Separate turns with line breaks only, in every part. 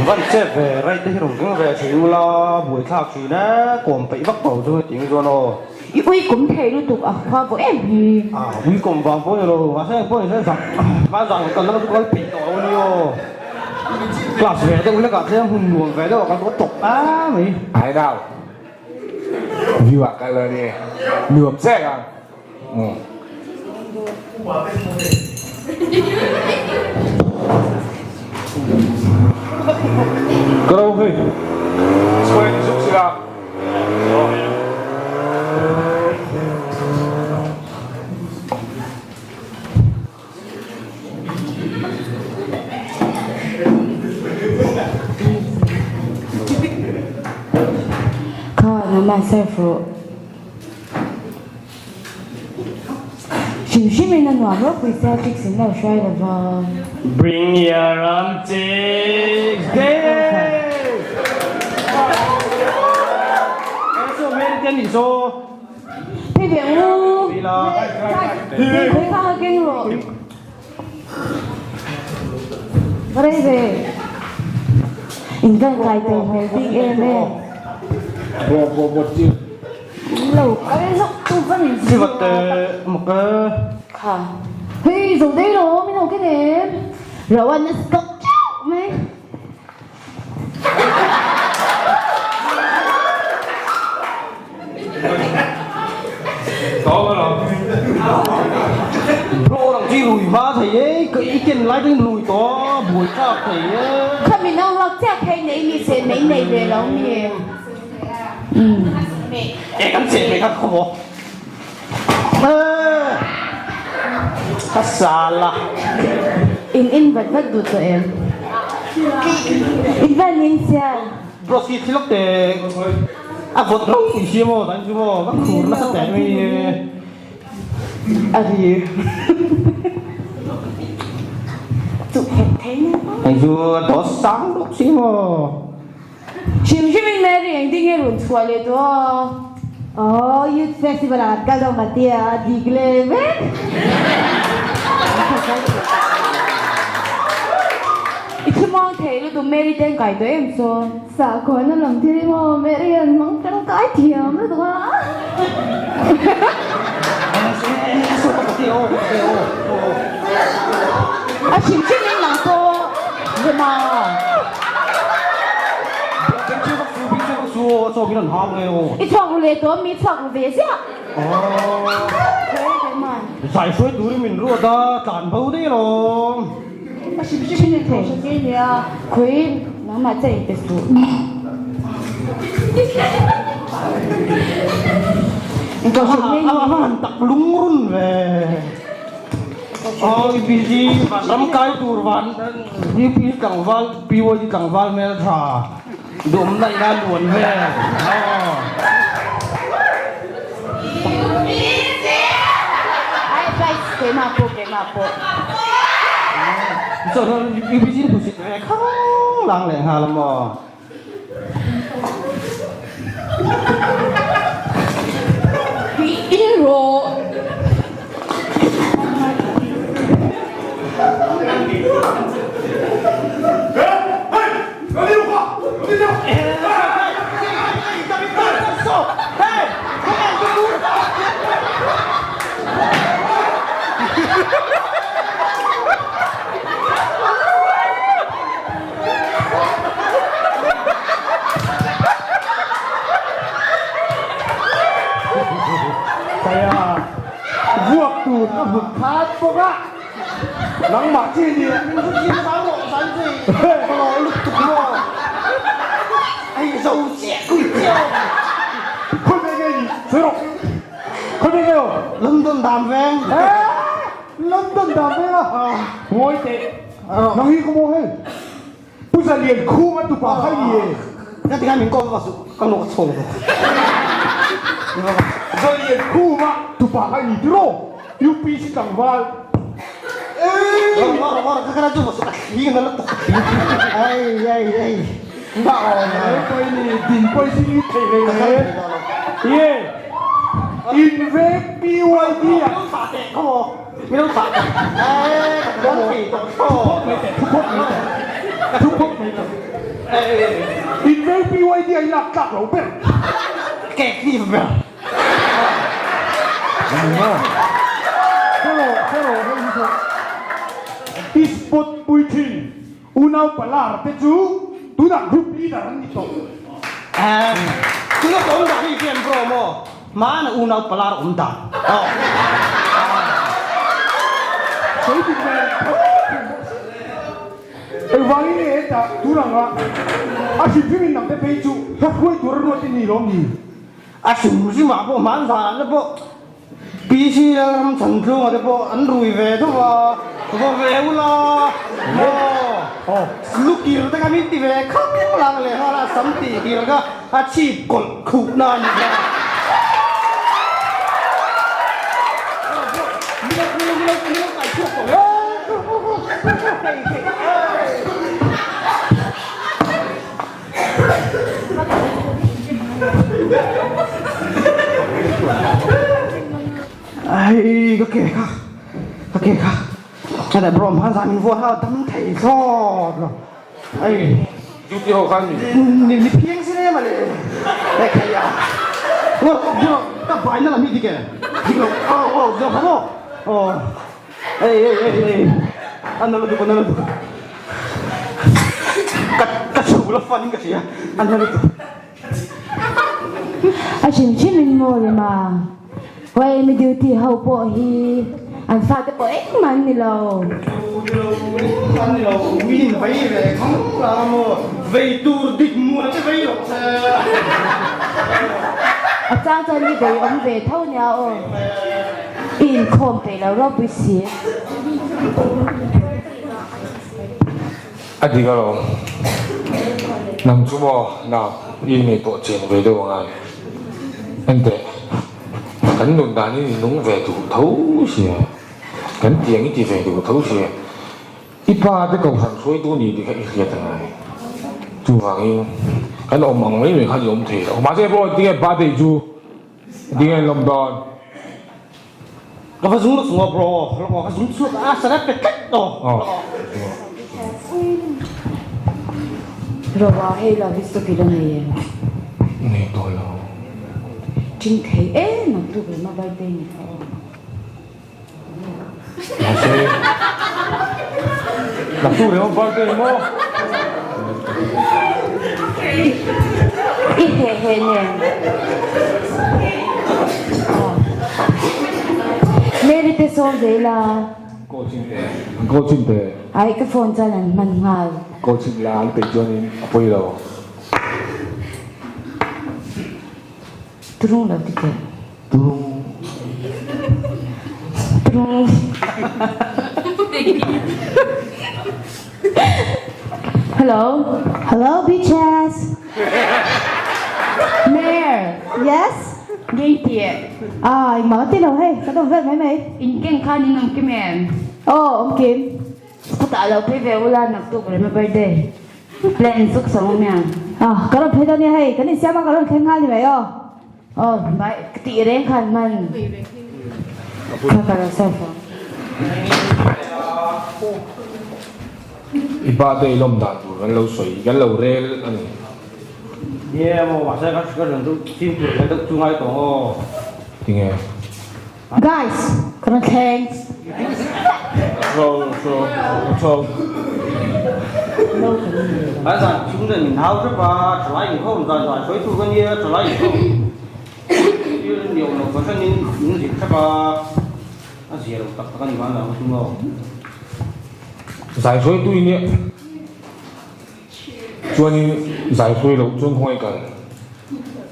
Van chep ve, right te hi rawn keng ve thin ula, buaithlak thin e, kawm peih vak tawh chu heti ang chuan aw.
I ui kum thei lutuk a khua vawh em hi.
A ui kum vang pawh ni lo, mahse eng pawh ni se zak hma zak kan la chu kal peih tawh lo a ni aw. Class ve deuh hlek ah tlem hun nuam ve deuh ah kan tawp a mai.
Ai nau, view ah kal lo ni, nuam zek ang.
Ka ro hei.
Square ni zuk sila.
Kha nama serve rawh. Hrim hrim in a nuam ropui sia chicks in lo hruai lo va.
Bring your own chicks day!
Phei ve ang u. Phei kha ha keng rawh. Va rei ve. In vel kai tel hmel bik em e. Lo kal zawk tu va ni
Si vat te mak e.
Kha. Hei zo dei lo min ho ken em. Rowan a stock teuh mai.
Bro rang chi lui hma thei e, ka i ken lai ding lui tawh buai thlak thei e.
Kha min ang lak chiah phei nei ni se mai nei ve lo mi.
E kan cheh ve kha khaw maw. Ka sala.
In in vat vat duh tawh em? In van in sial.
Broski thil lawk te a vawt ro pui si maw dan chu maw ka khur nasa teh mai ni e.
A ri. Chuh phet thei nia.
Hei chu a dawt sang bawk si maw.
Hrim hrim in Mary engtin nge rawn chhuah leh tawh a? Aww Youth Festival ah kan kal deuh Matia a dik leh vek. I thu muang thei lutuk Mary te an kai tawh em saw?
Sakhaw na lam thil hi maw Mary an hmang tangkai thiam lutuk a.
A hrim hrim in nang pawh Rema. I chhuak ru leh tawh mi chhuak ru ve ziah.
Zai hruai turin min ruat a, tlan bo daih alawm.
A hrim hrim in thei hre tir nia, khawi nangmah che in pe suh.
A va han tak lungrun ve. Aw UPC ram kai tur van UPC tlangval PYD tlangval hmel tha duhawm na ina luan ve.
Ai price keimah pawh keimah pawh.
Chuan UPC hmusit ve khang lang leh nghal a maw.
In rawh.
Kaya vuak tur ka hmu khat bawk a, nangmah chi ni a. Khawi ve nge ni sawi rawh, khawi ve nge aw.
London dan veng.
London dan veng a, ngawi teh. Nang hi ka maw hei? Pu Zalian khum a tupa kha i ni e.
Ka ti khan min call va suh, ka nawk a chhawng zawk.
Zalian khum a tupa kha i ni tiraw? UPC tlangval.
Eii! Rawh rawh rawh ka kana chu va suh ka thli na lutuk ka thli. Ai ai ai. Ba aw na.
Ei pawh i ni, din pawh i zing i thei rei le. Ye! In veng PYD ah.
Min lo thlah teh khaw maw? Min lo thlah teh. Eii ka thawm thei tawh thlawt.
Thu phawt mai teh, thu phawt mai teh. Thu phawt mai teh. In veng PYD a i lak tlak lo ber.
Kek ni ber.
I spot pui thin unau palar te chu tunah group leader an ni tawh.
Tuna ka awm dan hi hian bro maw hmana unau palar awm dan.
Sawi dik ve tho thin bawk si. Engvangin nge hetah tun anga a hrim hrimin nang te phei chu hla hruai tur a ruat i ni lawm ni?
A hrim hrimah pawh hman zanah te pawh PC Lalram Chhantlunga te pawh an rui ve tho va, va ve ula maw lukir te kha min ti ve khang lang leh nghal a, sam tih kir kha a chhip kawlh khuhna a ni kha. Ai ka ke kha ka ke kha ka dai bro hman zan min vuah ha dam thei thlawt lo ai
duty ho khan
ni ni phiang sin em ale e khai a ngo bro ka bai na lam hi dik e dik lo oh oh zo kha mo oh ei ei ei ei an na lutuk an na lutuk ka ka chhu la fan in ka hria an na lutuk
A hrim hrim in maw le ma YMA duty ho pawh hi an fate pawh engmah an ni lo.
Ni lo engmah an ni lo mi in vei ve khang lang a maw vei tur dik muan te vei rawh se.
A chang chuan i vei awm ve tho nia aw. I inkhawm peih lo ropui si.
A dik alawm. Nang chu maw nau i ngaihtuah chen ve deuh angai. Enteh, kan nun dan in i nung ve duh tho sia, kan tiang i ti ve duh tho sia, i pa te kohhran hruaitu ni tih kha i hriat angai. Chuvangin kan awm ang mai mai khan i awm thei lo. Mahse pawh tinge birthday chu tinge an lawm dawn?
Ka va zung zung a bro, ka zung chhuak a sana pe tlat aw.
Roa hei love is topic a nei em?
Nei tawh lo.
Ṭing thei em ang tuk leh mobile pay ni kha aw.
Mahse naktuk leh mobile pay maw?
I heh heh nen. Mary te sawm ve ila.
Call chin teh. An call chin teh.
Ai ka phone chuan an hman nghal.
Call chin la an peih chuanin a pawi lo.
Turung lo ti teh.
Turung.
Turung. Hello.
Hello bitches.
Mayor.
Yes.
Ngei tih.
Ah, engmah ka ti lo hei, kan awm vel mai mai.
In keng khan in awm kim em?
Aw, awm kim.
Khutah lo phei ve ula naktuk rema birthday. Plan zuk sang awm hian.
Ah, ka rawn phei dawn nia hei, kan insiam a ka rawn thleng nghal ni mai aw.
Aw, bai, ka tih reng khan hman. Ka ka lo serve ang.
I birthday lawm dan tur kan lo sawi, kan lo rel a ni.
Nia maw, mahse ka ka rawn deuh fimkhur ve deuh chu ngai tawh aw.
Tinge?
Guys, ka rawn thleng.
Tho, tho, tho.
An zan chung nen min hau hrep a, thalai inkhawm zan zan sawi tur ka nia, thalai inkhawm thil ni awm lo fahranin min zir hrep a, a zia lo tak tak a ni mahna ang chu maw.
Zai hruaitu i nia. Chuanin zai hruai loh chuan khawngaih kal.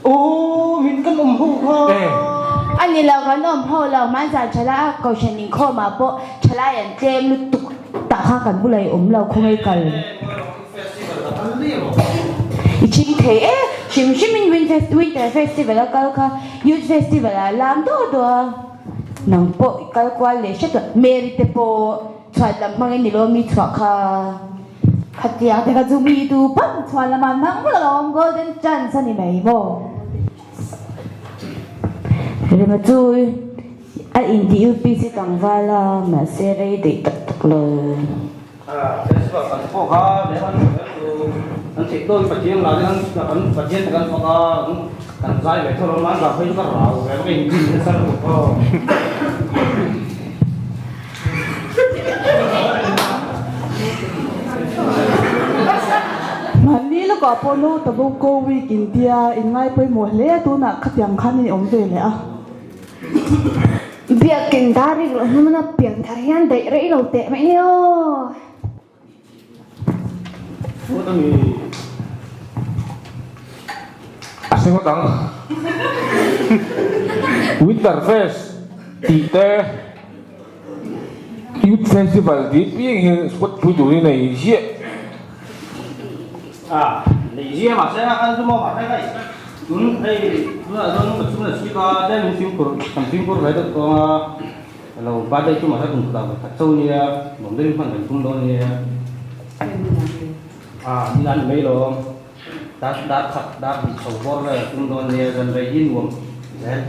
Aw min kan awm ho kha.
E.
A ni lo kan awm ho lo hmanzan thala a kohhran inkhawm ah pawh thalai an tlem lutuk tah khan kan bulah i awm lo khawngaih kal. I ching thei e hrim hrim in winter festival a kal kha youth festival ah lam dawh dawh a nang pawh i kal kual leh hret a Mary te pawh chhuat lam hmangin ni lawm mi chhuah kha.
Khatiang te kha chu mi tu pang chhuan lama nang vek alawm golden chance a ni mai maw?
Rema chu a inti UPC tlangval a, mahse rei daih tak tak lo.
Festival kan pawh kha leh an an chu an. theih dawn Pathian lah hian kan Pathian te kan fak a, kan zai ve tho lo mahni zah phei chu ka rau ve ka inrin nasa lutuk aw.
Mahni lawkah pawh no tobacco week intia inngai pawimawh hle a tunah khatiang khan in awm ve leh a.
Biakin dar rik loh hmun a pian thar hian daih rei lo teh mai ni aw.
A hre ngawt ang. Winter Fest tih te, Youth Festival tih piang hi spot pui turin a nei ziah.
A nei ziah mahse a kal chu maw mahse hei tun hei tunah chuan ka chhung a chhip a tlem in fimkhur kan fimkhur ve deuh tawng a alo birthday chu mahse kum khatah vawikhat chauh nia nuam deuhin hman kan tum dawn nia a ni an ni mai lawm dar dar khat dar hnih chho bawr vel tum dawn nia zan rei hi nuam zel.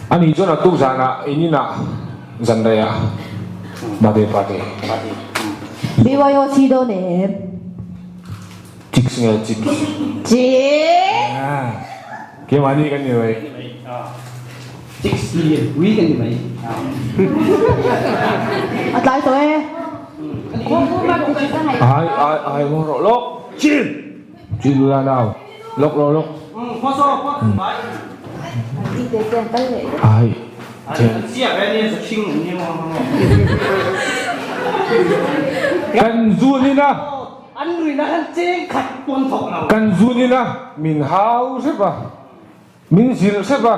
Ani chuan a tuk zanah in inah zan reiah birthday party.
BYOC dawn em?
Chicks nge chips?
Chicks!
Keimahni kan ni mai.
Chicks lian pui kan ni mai.
A tlai tawh e.
Ai ai ai maw rawh lawk. Chin! Chin lula nau. Lawk lawk lawk. Ai. Kan zun in a. Kan zun in a min hau hrep a. Min zilh hrep a.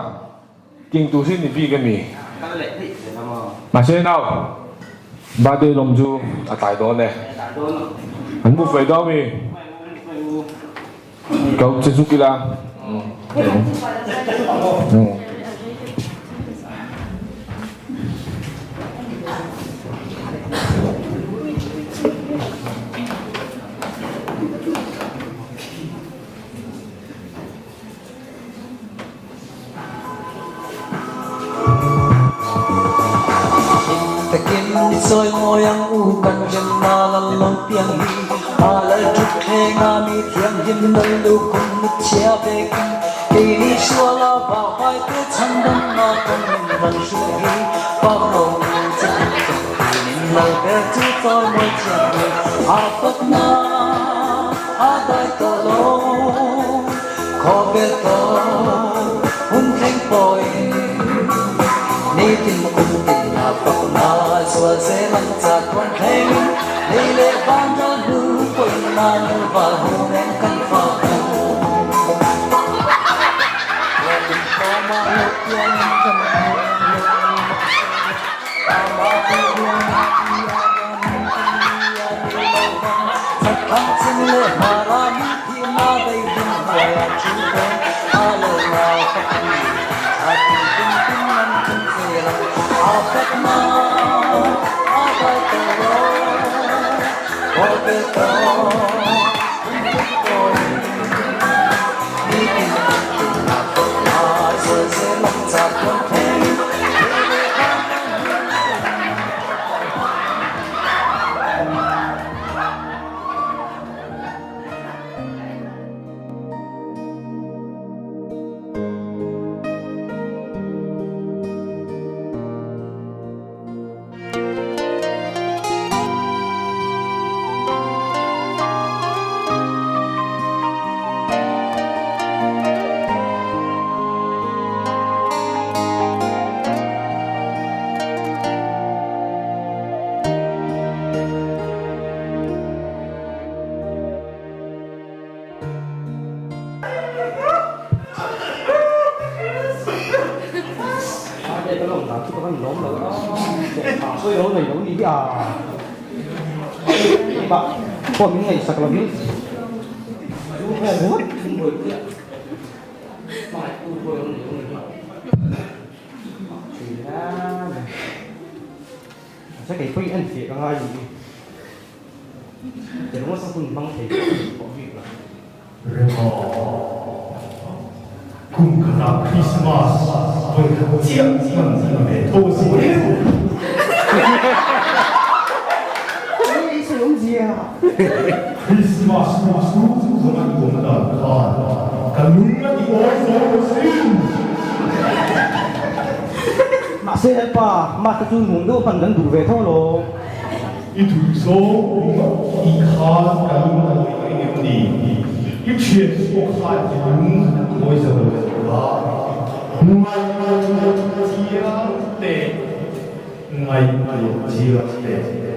King tur hi ni bik a mi. Mahse nau birthday lawm chu a tlai dawn e. An bu fai dawn mi. Kau che zuk ila.
Takin i sawi mawi ang u kan remna lal lo piang hi a lal thut thleng a mi thianghlim lal lukhum mit chhia vekin keini suala vahvai te chhandamna kan min rawn hrilh hi pak ro u chi khat khat tinin lal ber chu chawi mawi thiam ni a fakna a dai tawh lo. Khawvel tawp hun thleng pawhin nitin kum tin a fakna zual zel ang chak rawn thlengin lei leh van ral hnu pawhin a nu val ho nen kan fak ang. Ruatin tlawmah lo piangin kan hmu lo amah tih ruangah i a ramin a ni a ni lo vang Chakthang chin leh hmara mi
Rema, Kum khatah Christmas vawikhat chiah hman a ni ve tho si. Christmas hun chhung zawnga i awm dan khan ka lung a ti awi zo lo sin.
Mahse Lalpa, Mate chu nuam deuh hman kan duh ve tho alawm.
I duhzawng ringawt tih khan ka lung a awi tawh em ni? I thian pawh khan i lung a ti awi zo lo a. Ngaihtuah chiang teh, ngaihtuah chiang teh.